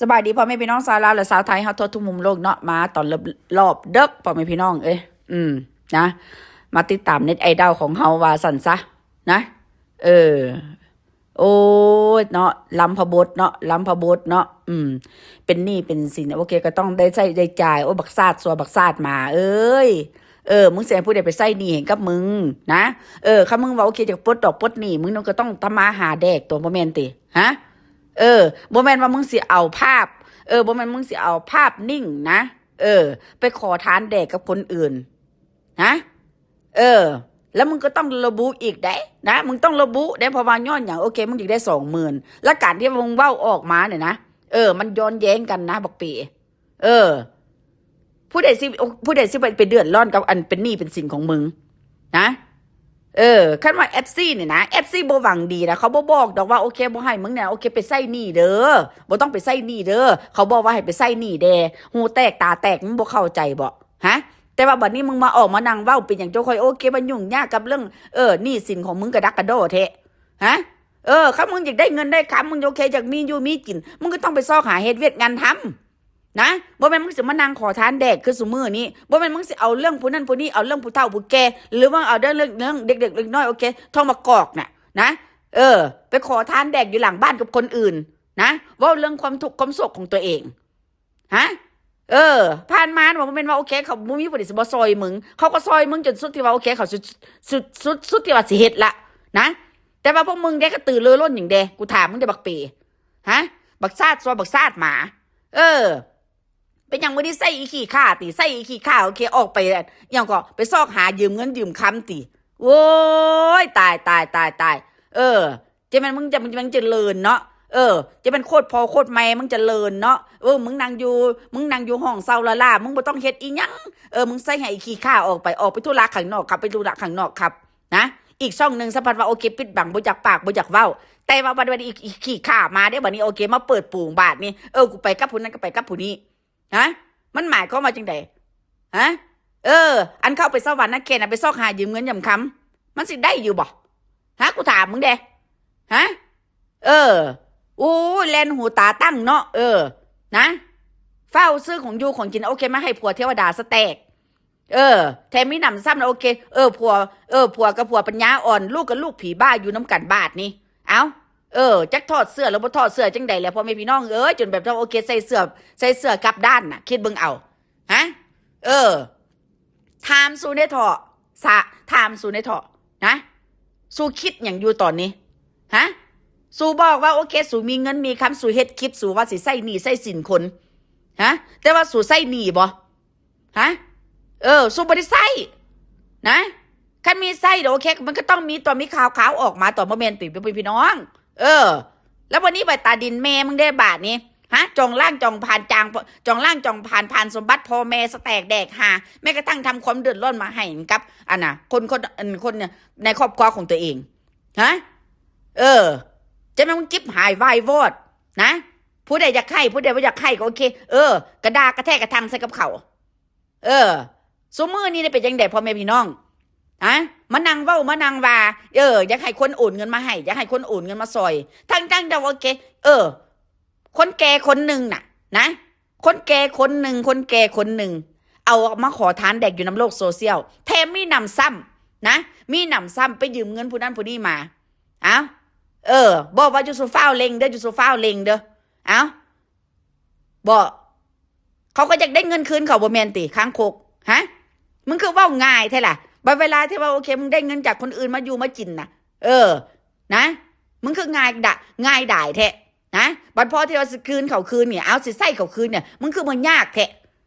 ສະບາຍດີພໍ່ແມ່ພີ່ນ້ອງຊາວລາວ ແລະ ຊາວໄທເຮົາທົ່ວທຸກມຸມໂລກເນາະ, ມາຕອນເລິບ ລອບເດິກ ພໍ່ແມ່ພີ່ນ້ອງເອີຍ ອືມ ນະ ມາຕິດຕາມເນັດໄອດອລຂອງເຮົາວ່າຊັ້ນຊະ ນະ ເອີ ໂອ້ຍເນາະ ລຳພະບົດເນາະ ລຳພະບົດເນາະ ອືມ ເປັນໜີ້ເປັນສິນ ໂອເຄ ກໍຕ້ອງໄດ້ໃຊ້ໄດ້ຈ່າຍ ໂອ້ຍ ບັກຊາດຊົ່ວ ບັກຊາດໝາເອີຍ ເອີ ມຶງຊິໃຫ້ຜູ້ໃດໄປໃຊ້ໜີ້ໃຫ້ກັບມຶງນະ ເອີ ຄັນມຶງວ່າ ໂອເຄ ຈະປົດດອກປົດໜີ້ ມຶງກໍຕ້ອງທຳມາຫາແດກຕົວະ ບໍ່ແມ່ນຕິ ຮະ ເອີ ບໍ່ແມ່ນວ່າມຶງຊິເອົາພາບ ເອີ ບໍ່ແມ່ນມຶງຊິເອົາພາບນິ່ງນະ ເອີ ໄປຂໍທານແດກກັບຄົນອື່ນ ຮະ ເອີ ແລ້ວມຶງກໍຕ້ອງລະບຸອີກເດ້ນະ ມຶງຕ້ອງລະບຸເດ້ ເພາະວ່າຍ້ອນຫຍັງ ໂອເຄ ມຶງຢາກໄດ້ສອງໝື່ນ ແລ້ວການທີ່ມຶງເວົ້າອອກມານີ້ນະ ເອີ ມັນຍ້ອນແຍ້ງກັນນະ ບັກເປ ເອີ ຜູ້ໃດຊິ ຜູ້ໃດຊິໄປ ໄປເດືອດຮ້ອນກັບອັນເປັນໜີ້ເປັນສິນຂອງມຶງ ນະ ເອີ ຄັນວ່າເອັຟຊີນີ້ນະ ເອັຟຊີບໍ່ຫວັງດີນະ ເຂົາບໍ່ບອກດອກວ່າ ໂອເຄ ບໍ່ໃຫ້ມຶງນີ້ ໂອເຄ ໄປໃຊ້ໜີ້ເດີ ບໍ່ຕ້ອງໄປໃຊ້ໜີ້ເດີ ເຂົາບອກວ່າໃຫ້ໄປໃຊ້ໜີ້ແດ່ ຫູແຕກຕາແຕກ ມຶງບໍ່ເຂົ້າໃຈບໍ ຮະ ແຕ່ວ່າບັດນີ້ມຶງມາອອກມານັ່ງເວົ້າ ເປັນຫຍັງເຈົ້າຂ້ອຍ ໂອເຄ ມັນຫຍຸ້ງຍາກກັບເລື່ອງ ເອີ ໜີ້ສິນຂອງມຶງກະດັກກະດໍ້ແທ້ ຮະ ເອີ ຄັນມຶງຢາກໄດ້ເງິນໄດ້ຄຳ ມຶງ ໂອເຄ ຢາກມີຢູ່ມີກິນ ມຶງກໍຕ້ອງໄປຊອກຫາເຮັດວຽກງານທຳ ນະ ບໍ່ແມ່ນມຶງຊິມານັ່ງຂໍທານແດກຄືຊຸມື້ນີ້ ບໍ່ແມ່ນມຶງຊິເອົາເລື່ອງຜູ້ນັ້ນຜູ້ນີ້ ເອົາເລື່ອງຜູ້ເຖົ້າຜູ້ແກ່ ຫຼືວ່າເອົາເລື່ອງ ເລື່ອງເດັກໆເລັກນ້ອຍ ໂອເຄ ທ້ອງໝາກກອກນະ ນະ ເອີ ໄປຂໍທານແດກຢູ່ຫຼັງບ້ານກັບຄົນອື່ນນະ ເວົ້າເລື່ອງຄວາມທຸກຄວາມໂສກຂອງຕົວເອງ ຮະ ເອີ ຜ່ານມາບໍ່ແມ່ນວ່າ ໂອເຄ ເຂົາບໍ່ມີຜູ້ໃດຊິບໍ່ຊ່ອຍມຶງ ເຂົາກໍຊ່ອຍມຶງຈົນສຸດທີ່ວ່າ ໂອເຄ ເຂົາສຸດ ສຸດ ສຸດ ສຸດທີ່ວ່າຊິເຮັດລະນະ ແຕ່ວ່າພວກມຶງເດ້ ກະຕືເລີລົ້ນຫຍັງແດ່ ກູຖາມມຶງເດ້ ບັກເປ ຮະ ບັກຊາດຊົ່ວ ບັກຊາດໝາ ເອີ ເປັນຫຍັງມື້ນີ້ໃສ່ອີຂີ້ຂ້າຕິ ໃສ່ອີຂີ້ຂ້າ ໂອເຄ ອອກໄປ ຫຍັງກໍໄປຊອກຫາຢືມເງິນຢືມຄຳຕິ ໂອ້ຍ ຕາຍ ຕາຍ ຕາຍ ຕາຍ ເອີ ຈະແມ່ນມຶງຈະ ມັນຈະເລີນເນາະ ເອີ ຈະແມ່ນໂຄດພໍ່ໂຄດແມ່ມຶງຈະເລີນເນາະ ເອີ ມຶງນັ່ງຢູ່ ມຶງນັ່ງຢູ່ຫ້ອງເຊົາລ້າໆ ມຶງບໍ່ຕ້ອງເຮັດອີ່ຫຍັງ ເອີ ມຶງໃສ່ໃຫ້ອີຂີ້ຂ້າອອກໄປ ອອກໄປທຸລະຂ້າງນອກຄັບ ໄປທຸລະຂ້າງນອກຄັບ ນະ ອີກຊ່ອງໜຶ່ງສະພັດວ່າ ໂອເຄ ປິດບັງ ບໍ່ຢາກປາກ ບໍ່ຢາກເວົ້າ ແຕ່ວ່າບັດນີ້ ອີ ອີຂີ້ຂ້າມາເດ້ ບັດນີ້ ໂອເຄ ມາເປີດໂປງບາດນີ້ ເອີ ກູໄປກັບຜູ້ນັ້ນ ກໍໄປກັບຜູ້ນີ້ ຮະ ມັນໝາຍຄວາມວ່າຈັ່ງໃດ ຮະ ເອີ ອັນເຂົາໄປສະຫວັນນະເຂດນະ ໄປຊອກຫາຢືມເງິນຢືມຄຳ ມັນຊິໄດ້ຢູ່ບໍ່ ຮະ ກູຖາມມຶງແດ່ ຮະ ເອີ ໂອ້ຍ ແລ່ນຫູຕາຕັ້ງເນາະ ເອີ ນະ ຟ້າວຊື້ຂອງຢູ່ຂອງກິນ ໂອເຄ ມາໃຫ້ຜົວເທວະດາສະແຕກ ເອີ ແຖມມີໜຳຊ້ຳນະ ໂອເຄ ເອີ ຜົວ ເອີ ຜົວກະຜົວປັນຍາອ່ອນ ລູກກະລູກຜີບ້າ ຢູ່ນຳກັນບາດນີ້ ເອົ້າ ເອີ ຈັກຖອດເສື້ອ ຫຼືບໍ່ຖອດເສື້ອຈັ່ງໃດແຫຼະ ພໍ່ແມ່ພີ່ນ້ອງເອີຍ ຈົນແບບ ໂອເຄ ໃສ່ເສື້ອ ໃສ່ເສື້ອກັບດ້ານນະ ຄິດເບິ່ງເອົາ ຮະ ເອີ ຖາມສູແດ່ເຖາະ ສະ ຖາມສູແດ່ເຖາະ ນະ ສູຄິດຫຍັງຢູ່ຕອນນີ້ ຮະ ສູບອກວ່າ ໂອເຄ ສູມີເງິນມີຄຳ ສູເຮັດຄລິບ ສູວ່າຊິໃຊ້ໜີ້ໃຊ້ສິນຄົນ ຮະ ແຕ່ວ່າສູໃຊ້ໜີ້ບໍ່ ຮະ ເອີ ສູບໍ່ໄດ້ໃຊ້ ນະ ຄັນມີໃຊ້ ໂອເຄ ມັນກໍຕ້ອງມີຕົວະ ມີຂ່າວໆອອກມາຕົວະ ບໍ່ແມ່ນຕິ ພີ່ນ້ອງ ເອີ ແລ້ວບັດນີ້ໄປຕາດິນແມ່ມຶງເດ້ບາດນີ້ ຮະ ຈອງລ້າງຈອງຜານ ຈາງ ຈອງລ້າງຈອງຜານ ຜານສົມບັດພໍ່ແມ່ ສະແຕກແດກຫາ ແມ້ກະທັ່ງທຳຄວາມເດືອດຮ້ອນມາໃຫ້ກັບ ອັນນະ ຄົນ ຄົນ ອັນ ຄົນໃນຄອບຄົວຂອງຕົວເອງ ຮະ ເອີ ຈະແມ່ນມຶງຈິບຫາຍວາຍວອດ ນະ ຜູ້ໃດຢາກໃຫ້ ຜູ້ໃດບໍ່ຢາກໃຫ້ກໍໂອເຄ ເອີ ກະດ່າກະແທກກະທັງໃສ່ກັບເຂົາ ເອີ ຊຸມື້ນີ້ເປັນຈັ່ງໃດພໍ່ແມ່ພີ່ນ້ອງ ຮະ ມານັ່ງເວົ້າມານັ່ງວ່າ ເອີ ຢາກໃຫ້ຄົນໂອນເງິນມາໃຫ້ ຢາກໃຫ້ຄົນໂອນເງິນມາຊ່ອຍ ທັງໆທີ່ວ່າ ໂອເຄ ເອີ ຄົນແກ່ຄົນໜຶ່ງນະ ນະ ຄົນແກ່ຄົນໜຶ່ງ ຄົນແກ່ຄົນໜຶ່ງ ເອົາມາຂໍທານແດກຢູ່ນຳໂລກໂຊຊຽວ ແຖມມີໜຳຊ້ຳ ນະ ມີໜຳຊ້ຳ ໄປຢືມເງິນຜູ້ນັ້ນຜູ້ນີ້ມາ ເອົ້າ ເອີ ບອກວ່າຢູ່ສູຟ້າວເລັ່ງເດີ ຢູ່ສູຟ້າວເລັ່ງເດີ ເອົ້າ ບໍ່ ເຂົາກໍຢາກໄດ້ເງິນຄືນເຂົາບໍ່ແມ່ນຕິ ຄາງຄົກ ຮະ ມຶງຄືເວົ້າງ່າຍແທ້ລະ ບັດເວລາທີ່ວ່າ ໂອເຄ ມຶງໄດ້ເງິນຈາກຄົນອື່ນມາຢູ່ມາກິນນະ ເອີ ນະ ມຶງຄືງ່າຍດະ ງ່າຍດາຍແທ້ ນະ ບັດພໍທີ່ວ່າຊິຄືນເຂົາຄືນນີ້ ເອົາ ຊິໃຊ້ເຂົາຄືນນີ້ ມຶງຄືມາຍາກແທ້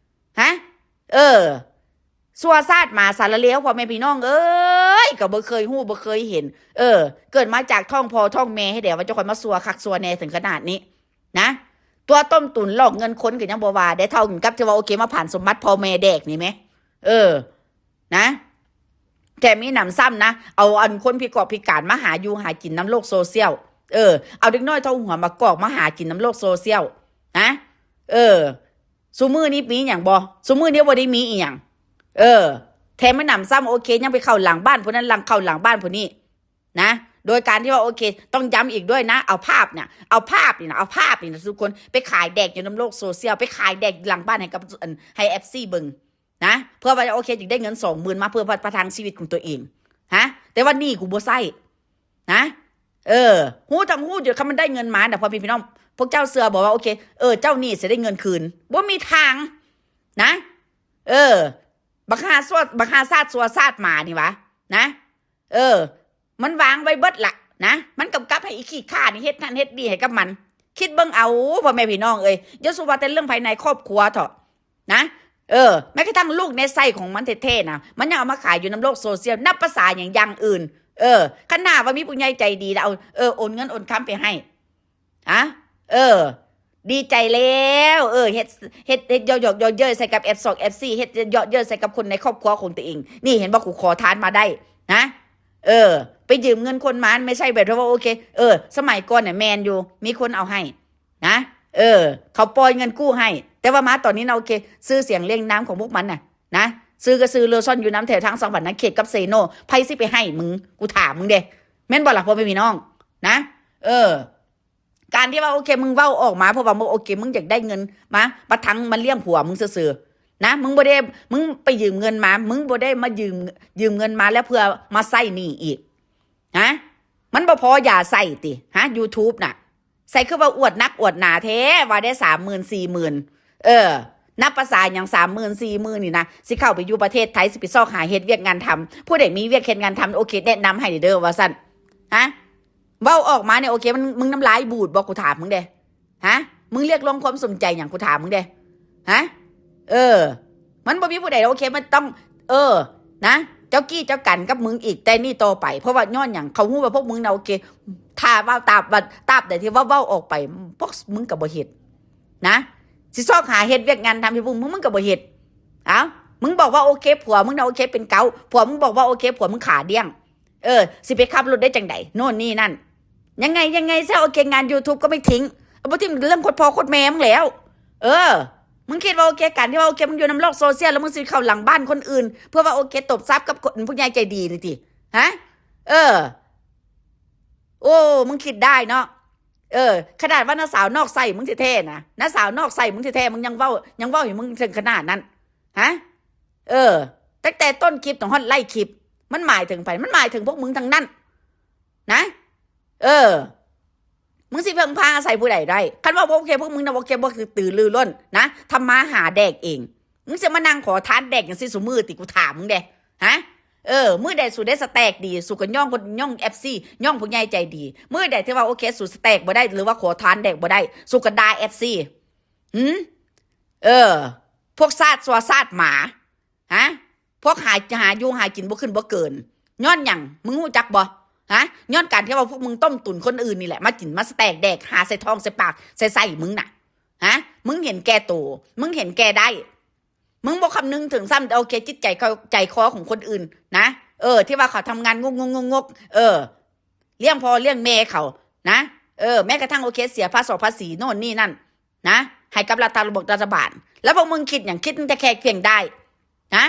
ຮະ ເອີ ຊົ່ວຊາດໝາສາລະເລວ ພໍ່ແມ່ພີ່ນ້ອງເອີຍ ກໍບໍ່ເຄີຍຮູ້ບໍ່ເຄີຍເຫັນ ເອີ ເກີດມາຈາກທ້ອງພໍ່ທ້ອງແມ່ໃຫ້ແດ່ວ່າເຈົ້າຂ້ອຍມາຊົ່ວຄັກຊົ່ວແນ່ເຖິງຂະໜາດນີ້ ນະ ຕົວະຕົ້ມຕຸນຫຼອກເງິນຄົນກໍຍັງບໍ່ວ່າໄດ້ ເທົ່າກັນກັບທີ່ວ່າ ໂອເຄ ມາຜານສົມບັດພໍ່ແມ່ແດກນີ້ແມ ເອີ ນະ ແຖມມີໜຳຊ້ຳນະ ເອົາອັນຄົນພິກອກພິການມາຫາຢູ່ຫາກິນນຳໂລກໂຊຊຽວ ເອີ ເອົາເດັກນ້ອຍເທົ່າຫົວໝາກກອກມາຫາກິນນຳໂລກໂຊຊຽວ ນະ ເອີ ຊຸມື້ນີ້ມີຫຍັງບໍ່? ຊຸມື້ນີ້ບໍ່ໄດ້ມີອີ່ຫຍັງ ເອີ ແຖມມີໜຳຊ້ຳ ໂອເຄ ຍັງໄປເຂົ້າຫຼັງບ້ານຜູ້ນັ້ນ ຫຼັງເຂົ້າຫຼັງບ້ານຜູ້ນີ້ ນະ ໂດຍການທີ່ວ່າ ໂອເຄ ຕ້ອງຢ້ຳອີກດ້ວຍນະ ເອົາພາບນະ ເອົາພາບນີ້ນະ ເອົາພາບນີ້ນະທຸກຄົນ ໄປຂາຍແດກຢູ່ນຳໂລກໂຊຊຽວ ໄປຂາຍແດກຢູ່ຫຼັງບ້ານໃຫ້ກັບ ອັນ ໃຫ້ເອັຟຊີເບິ່ງນະ ເພື່ອວ່າ ໂອເຄ ຢາກໄດ້ເງິນສອງໝື່ນມາເພື່ອປະທັງຊີວິດຂອງຕົວເອງ ຮະ ແຕ່ວ່າໜີ້ກູບໍ່ໃຊ້ນະ ເອີ ຮູ້ທັງຮູ້ຢູ່ ຄັນມັນໄດ້ເງິນມານະ ພໍ່ແມ່ພີ່ນ້ອງ ພວກເຈົ້າເຊື່ອບໍ່ວ່າ ໂອເຄ ເອີ ເຈົ້າໜີ້ຊິໄດ້ເງິນຄືນ ບໍ່ມີທາງນະ ເອີ ບັກຫາຊວ ບັກຫາຊາດຊົ່ວຊາດໝານີ້ຫວາ ນະ ເອີ ມັນວາງໄວ້ເບິດລະນະ ມັນກຳກັບໃຫ້ອີຂີ້ຂ້ານີ້ເຮັດນັ້ນເຮັດນີ້ໃຫ້ກັບມັນ ຄິດເບິ່ງເອົາ ພໍ່ແມ່ພີ່ນ້ອງເອີຍ ຢ່າສູ່ວ່າແຕ່ເລື່ອງພາຍໃນຄອບຄົວເຖາະນະ ເອີ ແມ້ກະທັ່ງລູກໃນໄສ້ຂອງມັນແທ້ໆນະ ມັນຍັງເອົາມາຂາຍຢູ່ນຳໂລກໂຊຊຽວ ນັບພາສາຫຍັງຢ່າງອື່ນ ເອີ ຄັນຖ້າວ່າມີຜູ້ໃຫຍ່ໃຈດີແລ້ວເອົາ ເອີ ໂອນເງິນໂອນຄຳໄປໃຫ້ ຮະ ເອີ ດີໃຈແລ້ວ ເອີ ເຮັດ ເຮັດ ເຮັດເຍາະເຍີ້ຍໃສ່ກັບແອັບສອງແອັບສີ່ ເຮັດເຍາະເຍີ້ຍໃສ່ກັບຄົນໃນຄອບຄົວຂອງຕົວເອງ ນີ້ເຫັນບໍ່ ກູຂໍທານມາໄດ້ນະ ເອີ ໄປຢືມເງິນຄົນມາ ມັນບໍ່ໃຊ່ແບບທີ່ວ່າ ໂອເຄ ເອີ ສະໄໝກ່ອນນະແມ່ນຢູ່ ມີຄົນເອົາໃຫ້ນະ ເອີ ເຂົາປ່ອຍເງິນກູ້ໃຫ້ ແຕ່ວ່າມາຕອນນີ້ນະ ໂອເຄ ຊື່ສຽງລຽງນາມຂອງພວກມັນນະ ນະ ຊື່ກະຊື່ເລີ່ອນຊ່ອນຢູ່ນຳແຖວທາງສະຫວັນນະເຂດກັບເຊໂນ ໃຜຊິໄປໃຫ້ມຶງ ກູຖາມມຶງເດ້ ແມ່ນບໍ່ລະ ພໍ່ແມ່ພີ່ນ້ອງນະ ເອີ ການທີ່ວ່າ ໂອເຄ ມຶງເວົ້າອອກມາ ເພາະວ່າມຶງ ໂອເຄ ມຶງຢາກໄດ້ເງິນມາປະທັງມາລ້ຽງຜົວມຶງຊື່ໆນະ ມຶງບໍ່ໄດ້ ມຶງໄປຢືມເງິນມາ ມຶງບໍ່ໄດ້ມາຢືມ ຢືມເງິນມາແລ້ວເພື່ອມາໃຊ້ໜີ້ອີກນະ ມັນບໍ່ພໍຢາໃຊ້ຕິ ຮະ ຢູທູບນະ ໃສ່ຄືວ່າອວດໜັກອວດໜາແທ້ ວ່າໄດ້ສາມໝື່ນສີ່ໝື່ນ ເອີ ນັບພາສາຫຍັງສາມໝື່ນສີ່ໝື່ນນີ້ນະ ຊິເຂົ້າໄປຢູ່ປະເທດໄທ ຊິໄປຊອກຫາເຮັດວຽກງານທຳ ຜູ້ໃດມີວຽກເຮັດງານທຳ ໂອເຄ ແນະນຳໃຫ້ເດີ້ ວ່າຊັ້ນ ຮະ ເວົ້າອອກມານີ້ ໂອເຄ ມັນ ມຶງນ້ຳລາຍບູດບໍ່ ກູຖາມມຶງເດ້ ຮະ ມຶງລຽກຮ້ອງຄວາມສົນໃຈຫຍັງ ກູຖາມມຶງເດ້ ຮະ ເອີ ມັນບໍ່ມີຜູ້ໃດ ໂອເຄ ມັນຕ້ອງ ເອີ ນະ ເຈົ້າກີ້ເຈົ້າກັນກັບມຶງອີກແຕ່ນີ້ຕໍ່ໄປ ເພາະວ່າຍ້ອນຫຍັງ ເຂົາຮູ້ວ່າພວກມຶງນະ ໂອເຄ ຖ້າວ່າຕາບ ວ່າຕາບໃດທີ່ວ່າເວົ້າອອກໄປ ພວກມຶງກໍບໍ່ເຮັດນະ ຊິຊອກຫາເຮັດວຽກງານທຳໃຫ້ພວກມຶງ ມຶງກໍບໍ່ເຮັດ ເອົ້າ ມຶງບອກວ່າ ໂອເຄ ຜົວມຶງນະ ໂອເຄ ເປັນເກົາ ຜົວມຶງບອກວ່າ ໂອເຄ ຜົວມຶງຂາດ້ຽງ ເອີ ຊິໄປຂັບລົດໄດ້ຈັ່ງໃດ ໂນ່ນນີ້ນັ້ນ ຍັງໄງ ຍັງໄງຊະ ໂອເຄ ງານຢູທູບກໍໄມ່ຖິ້ມ ບໍ່ຖິ້ມເລື່ອງໂຄດພໍ່ໂຄດແມ່ມຶງແລ້ວ ເອີ ມຶງຄິດວ່າ ໂອເຄ ການທີ່ວ່າ ໂອເຄ ມຶງຢູ່ນຳໂລກໂຊຊຽວ ແລ້ວມຶງຊິເຂົ້າຫຼັງບ້ານຄົນອື່ນ ເພື່ອວ່າ ໂອເຄ ຕົບຊັບກັບຄົນ ຜູ້ໃຫຍ່ໃຈດີນີ້ຕິ ຮະ ເອີ ໂອ້ ມຶງຄິດໄດ້ເນາະ ເອີ ຂະໜາດວ່ານ້າສາວນອກໃສ່ມຶງແທ້ໆນະ ນ້າສາວນອກໃສ່ມຶງແທ້ໆ ມຶງຍັງເວົ້າ ຍັງເວົ້າໃຫ້ມຶງເຖິງຂະໜາດນັ້ນ ຮະ ເອີ ຕັ້ງແຕ່ຕົ້ນຄລິບ ຈົນຮອດທ້າຍຄລິບ ມັນໝາຍເຖິງໃຜ? ມັນໝາຍເຖິງພວກມຶງທັງນັ້ນນະ ເອີ ມຶງຊິເພິ່ງພາອາໄສຜູ້ໃດໄດ້? ຄັນວ່າບໍ່ໂອເຄ ພວກມຶງນະ ບໍ່ໂອເຄ ບໍ່ຄືຕື້ລືລົ້ນນະ ທຳມາຫາແດກເອງ ມຶງຊິມານັ່ງຂໍທານແດກຈັ່ງຊີ້ຊຸມື້ຕິ? ກູຖາມມຶງເດ້ ຮະ ເອີ ມື້ໃດສູໄດ້ສະແຕັກດີ ສູກໍຍ້ອງຄົນ ຍ້ອງເອັຟຊີ ຍ້ອງຜູ້ໃຫຍ່ໃຈດີ ມື້ໃດທີ່ວ່າ ໂອເຄ ສູສະແຕັກບໍ່ໄດ້ ຫຼືວ່າຂໍທານແດກບໍ່ໄດ້ ສູກໍດ່າເອັຟຊີ ຫື ເອີ ພວກຊາດຊົ່ວຊາດໝາ ຮະ ພວກຫາ ຫາຢູ່ຫາກິນບໍ່ຂຶ້ນບໍ່ເກີນ ຍ້ອນຫຍັງ ມຶງຮູ້ຈັກບໍ່? ຮະ ຍ້ອນການທີ່ວ່າພວກມຶງຕົ້ມຕຸນຄົນອື່ນນີ້ແຫຼະ ມາກິນມາສະແຕັກແດກ ຫາໃສ່ທ້ອງໃສ່ປາກໃສ່ໄສ້ມຶງນະ ຮະ ມຶງເຫັນແກ່ໂຕ ມຶງເຫັນແກ່ໄດ້ ມຶງບໍ່ຄຳນຶງເຖິງຊ້ຳ ໂອເຄ ຈິດໃຈ ໃຈຄໍຂອງຄົນອື່ນນະ ເອີ ທີ່ວ່າເຂົາທຳງານງົກໆໆໆ ເອີ ລ້ຽງພໍ່ລ້ຽງແມ່ເຂົານະ ເອີ ແມ້ກະທັ່ງ ໂອເຄ ເສຍພາສີ ພາສີໂນ່ນນີ້ນັ້ນນະ ໃຫ້ກັບລັດຖະ ລະບົບລັດຖະບານ ແລ້ວພວກມຶງຄິດຫຍັງ? ຄິດແຕ່ແຄ່ພຽງໄດ້ນະ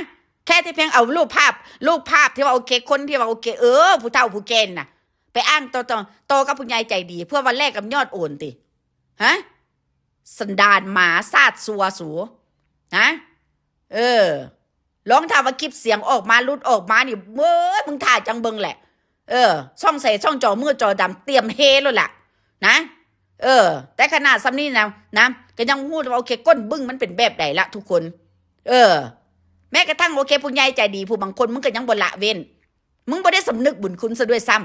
ແຄ່ທີ່ພຽງເອົາຮູບພາບ ຮູບພາບທີ່ວ່າ ໂອເຄ ຄົນທີ່ວ່າ ໂອເຄ ເອີ ຜູ້ເຖົ້າຜູ້ແກ່ນີ້ນະ ໄປອ້າງຕໍ່ ຕໍ່ ຕໍ່ກັບຜູ້ໃຫຍ່ໃຈດີ ເພື່ອວ່າແລກກັບຍອດໂອນຕິ? ຮະ ສັນດານໝາຊາດຊົ່ວສູ ຮະ ເອີ ລອງຖ້າວ່າຄລິບສຽງອອກມາ ຫຼຸດອອກມານີ້ ເວີຍ ມຶງຖ້າຈັ່ງເບິ່ງແຫຼະ ເອີ ຊ່ອງແສຊ່ອງຈໍມືຈໍດຳ ຕຽມເຮໂລດລະນະ ເອີ ແຕ່ຂະໜາດຊ່ຳນີ້ນະ ນະ ກໍຍັງຮູ້ວ່າ ໂອເຄ ກົ້ນບຶ້ງມັນເປັນແບບໃດລະທຸກຄົນ ເອີ ແມ້ກະທັ່ງ ໂອເຄ ຜູ້ໃຫຍ່ໃຈດີຜູ້ບາງຄົນ ມຶງກໍຍັງບໍ່ລະເວັ້ນ ມຶງບໍ່ໄດ້ສຳນຶກບຸນຄຸນຊະດ້ວຍຊ້ຳ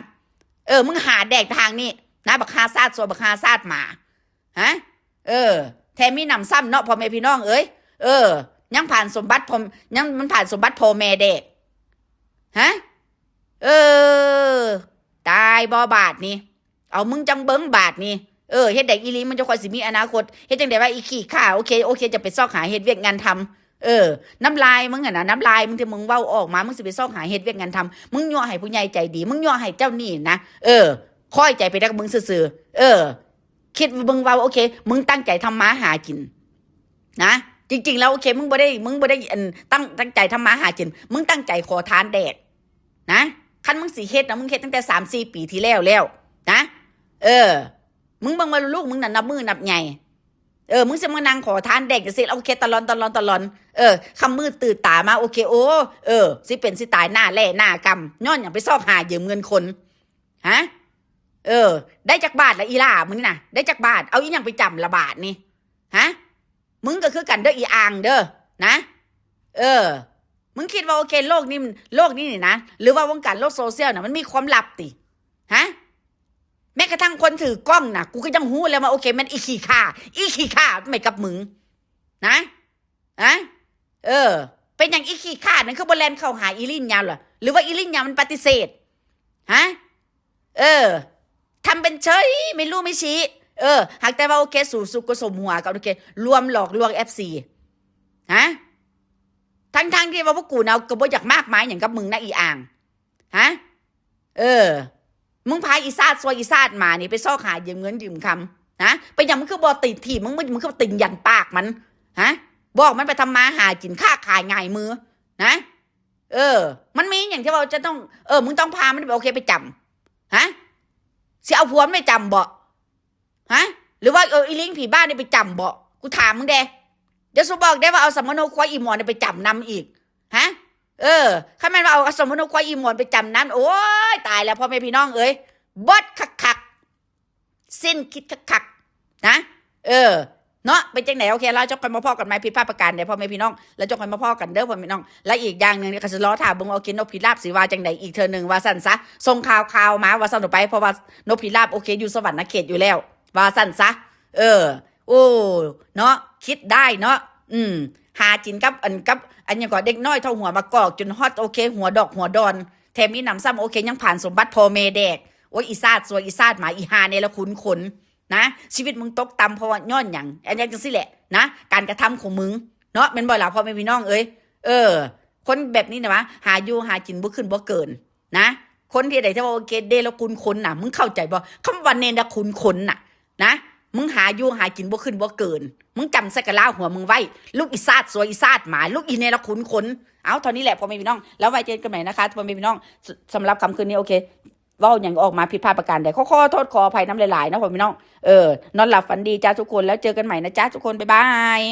ເອີ ມຶງຫາແດກທາງນີ້ນະ ບັກຫ່າຊາດຊົ່ວ ບັກຫ່າຊາດໝາ ຮະ ເອີ ແຖມມີໜຳຊ້ຳເນາະ ພໍ່ແມ່ພີ່ນ້ອງເອີຍ ເອີ ຍັງຜານສົມບັດພໍ່ ຍັງ ມັນຜານສົມບັດພໍ່ແມ່ແດກ ຮະ ເອີ ຕາຍບໍ່ບາດນີ້ ເອົາ ມຶງຈັ່ງເບິ່ງບາດນີ້ ເອີ ເຮັດໃດອີ່ຫຼີ ມັນຈັ່ງຄ່ອຍຊິມີອະນາຄົດ ເຮັດຈັ່ງໃດວ່າອີຂີ້ຂ້າ ໂອເຄ ໂອເຄ ຈະໄປຊອກຫາເຮັດວຽກງານທຳ ເອີ ນ້ຳລາຍມຶງຫັ້ນນະ ນ້ຳລາຍມຶງທີ່ມຶງເວົ້າອອກມາ ມຶງຊິໄປຊອກຫາເຮັດວຽກງານທຳ ມຶງຍົວະໃຫ້ຜູ້ໃຫຍ່ໃຈດີ ມຶງຍົວະໃຫ້ເຈົ້າໜີ້ນະ ເອີ ຄ້ອຍໃຈໄປແຕ່ກັບມຶງຊື່ໆ ເອີ ຄິດເບິ່ງວ່າ ໂອເຄ ມຶງຕັ້ງໃຈທຳມາຫາກິນນະ ຈິງໆແລ້ວ ໂອເຄ ມຶງບໍ່ໄດ້ ມຶງບໍ່ໄດ້ ອັນ ຕັ້ງ ຕັ້ງໃຈທຳມາຫາກິນ ມຶງຕັ້ງໃຈຂໍທານແດກນະ ຄັນມຶງຊິເຮັດນະ ມຶງເຮັດຕັ້ງແຕ່ສາມສີ່ປີທີ່ແລ້ວແລ້ວນະ. ເອີ ມຶງເບິ່ງວ່າລູກມຶງນັ້ນນັບມື້ນັບໃຫຍ່. ເອີ ມຶງຊິມານັ່ງຂໍທານແດກຈັ່ງຊີ້ ໂອເຄ ຕະຫຼອນ ຕະຫຼອນ ຕະຫຼອນ. ເອີ ຄ່ຳມືດຕື່ນຕາມາ ໂອເຄ ໂອ້ ເອີ ຊິເປັນຊິຕາຍ ໜ້າແຫຼ້ໜ້າກຳ ຍ້ອນຫຍັງ? ໄປຊອກຫາຢືມເງິນຄົນ ຮະ? ເອີ ໄດ້ຈັກບາດລະອີ່ຫຼ້າມື້ນີ້ນະ? ໄດ້ຈັກບາດ? ເອົາອີ່ຫຍັງໄປຈຳລະບາດນີ້ ຮະ? ມຶງກໍຄືກັນເດີ ອີອ່າງເດີ ນະ. ເອີ ມຶງຄິດວ່າ ໂອເຄ ໂລກນີ້ມັນ ໂລກນີ້ນີ້ນະ ຫຼືວ່າວົງການໂລກໂຊຊຽວນະ ມັນມີຄວາມລັບຕິ ຮະ? ແມ້ກະທັ່ງຄົນຖືກ້ອງນະ ກູກໍຍັງຮູ້ແລ້ວວ່າ ໂອເຄ ແມ່ນອີຂີ້ຂ້າ ອີຂີ້ຂ້າແມ່ນກັບມຶງນະ ຮະ? ເອີ ເປັນຫຍັງອີຂີ້ຂ້ານັ້ນຄືບໍ່ແລ່ນເຂົ້າຫາອີລິນຍາວລະ ຫຼືວ່າອີລິນຍາວມັນປະຕິເສດ ຮະ? ເອີ ທຳເປັນເສີຍ ໄມ່ຮູ້ໄມ່ຊີ້ ເອີ ຫາກແຕ່ວ່າ ໂອເຄ ສູ້ສຸກກໍສົມຫົວກັນ ໂອເຄ ລວມຫຼອກລວງເອັຟຊີ ຮະ? ທັງໆທີ່ວ່າພວກກູນະ ກໍບໍ່ຢາກມາກມາຍຫຍັງກັບມຶງນະ ອີອ່າງ ຮະ? ເອີ ມຶງພາອີຊາດຊົ່ວອີຊາດໝານີ້ໄປຊອກຫາຢືມເງິນຢືມຄຳ ຮະ? ເປັນຫຍັງມຶງຄືບໍ່ຕິງຖີບ ມຶງ ມຶງຄືບໍ່ຕິງຢັນປາກມັນ ຮະ? ບອກມັນໄປທຳມາຫາກິນ ຄ້າຂາຍຫງາຍມື ນະ. ເອີ ມັນມີຫຍັງທີ່ວ່າຈະຕ້ອງ ເອີ ມຶງຕ້ອງພາມັນໄປ ໂອເຄ ໄປຈຳ ຮະ? ຊິເອົາຜົວມັນໄປຈຳບໍ? ຮະ? ຫຼືວ່າ ເອີ ອີລິງຜີບ້ານີ້ໄປຈຳບໍ? ກູຖາມມຶງແດ່. ດຽວສູບອກໄດ້ວ່າເອົາສຳມະໂນຄວາຍອີໝອນໄປຈຳນຳອີກ ຮະ? ເອີ ຄັນແມ່ນວ່າເອົາສຳມະໂນຄວາຍອີໝອນໄປຈຳນຳ ໂອ້ຍ ຕາຍແລ້ວ ພໍ່ແມ່ພີ່ນ້ອງເອີຍ ເບິດຄັກໆ ສິ້ນຄິດຄັກໆ ນະ. ເອີ ເນາະ ເປັນຈັ່ງໃດ? ໂອເຄ ລາວຈະຄ່ອຍມາພໍ້ກັນໃໝ່ ຜິດພາດປະການໃດ ພໍ່ແມ່ພີ່ນ້ອງ ລາວຈະຄ່ອຍມາພໍ້ກັນເດີ ພໍ່ແມ່ພີ່ນ້ອງ. ແລະ ອີກຢ່າງໜຶ່ງກໍຊິລໍຖ້າເບິ່ງວ່າ ໂອເຄ ນົບພິລາບຊິວ່າຈັ່ງໃດອີກເທື່ອໜຶ່ງ ວ່າຊັ້ນຊະ ສົ່ງຂ່າວໆມາ ວ່າຊັ້ນໄປ ເພາະວ່ານົບພິລາບ ໂອເຄ ຢູ່ສະຫວັນນະເຂດຢູ່ແລ້ວ ວ່າຊັ້ນຊະ. ເອີ ໂອ້ ເນາະ ຄິດໄດ້ເນາະ ອືມ ຫາກິນກັບ ອັນ ກັບ ອັນຫຍັງກໍ ເດັກນ້ອຍເທົ່າຫົວໝາກກອກ ຈົນຮອດ ໂອເຄ ຫົວດອກຫົວດອນ ແຖມມີໜຳຊ້ຳ ໂອເຄ ຍັງຜານສົມບັດພໍ່ແມ່ແດກ. ໂອ້ຍ ອີຊາດຊົ່ວ ອີຊາດໝາ ອີຫ່າເນລະຄຸນຄົນ ນະ ຊີວິດມຶງຕົກຕ່ຳເພາະວ່າຍ້ອນຫຍັງ? ອັນຫຍັງຈັ່ງຊີ້ແຫຼະນະ ການກະທຳຂອງມຶງເນາະ ແມ່ນບໍ່ລະ ພໍ່ແມ່ພີ່ນ້ອງເອີຍ? ເອີ ຄົນແບບນີ້ນະ ຫາຢູ່ຫາກິນບໍ່ຂຶ້ນບໍ່ເກີນນະ. ຄົນທີ່ໃດທີ່ວ່າ ໂອເຄ ເນລະຄຸນຄົນນະ ມຶງເຂົ້າໃຈບໍ່? ຄຳວ່າເນລະຄຸນຄົນນະ ນະ ມຶງຫາຢູ່ຫາກິນບໍ່ຂຶ້ນບໍ່ເກີນ ມຶງຈຳໃສ່ກະລາຫົວມຶງໄວ້ ລູກອີຊາດຊົ່ວ ອີຊາດໝາ ລູກອີເນລະຄຸນຄົນ. ເອົາ ເທົ່ານີ້ແຫຼະ ພໍ່ແມ່ພີ່ນ້ອງ ແລ້ວໄວ້ເຈີກັນໃໝ່ນະຄະ ພໍ່ແມ່ພີ່ນ້ອງ. ສ- ສຳລັບຄ່ຳຄືນນີ້ ໂອເຄ ເວົ້າຫຍັງອອກມາຜິດພາດປະການໃດ ຂໍ ຂໍໂທດຂໍອະໄພນຳຫຼາຍໆເນາະ ພໍ່ແມ່ພີ່ນ້ອງ. ເອີ ນອນຫຼັບຝັນດີຈ້າທຸກຄົນ ແລ້ວເຈີກັນໃໝ່ນະຈ້າທຸກຄົນ ບາຍບາຍ.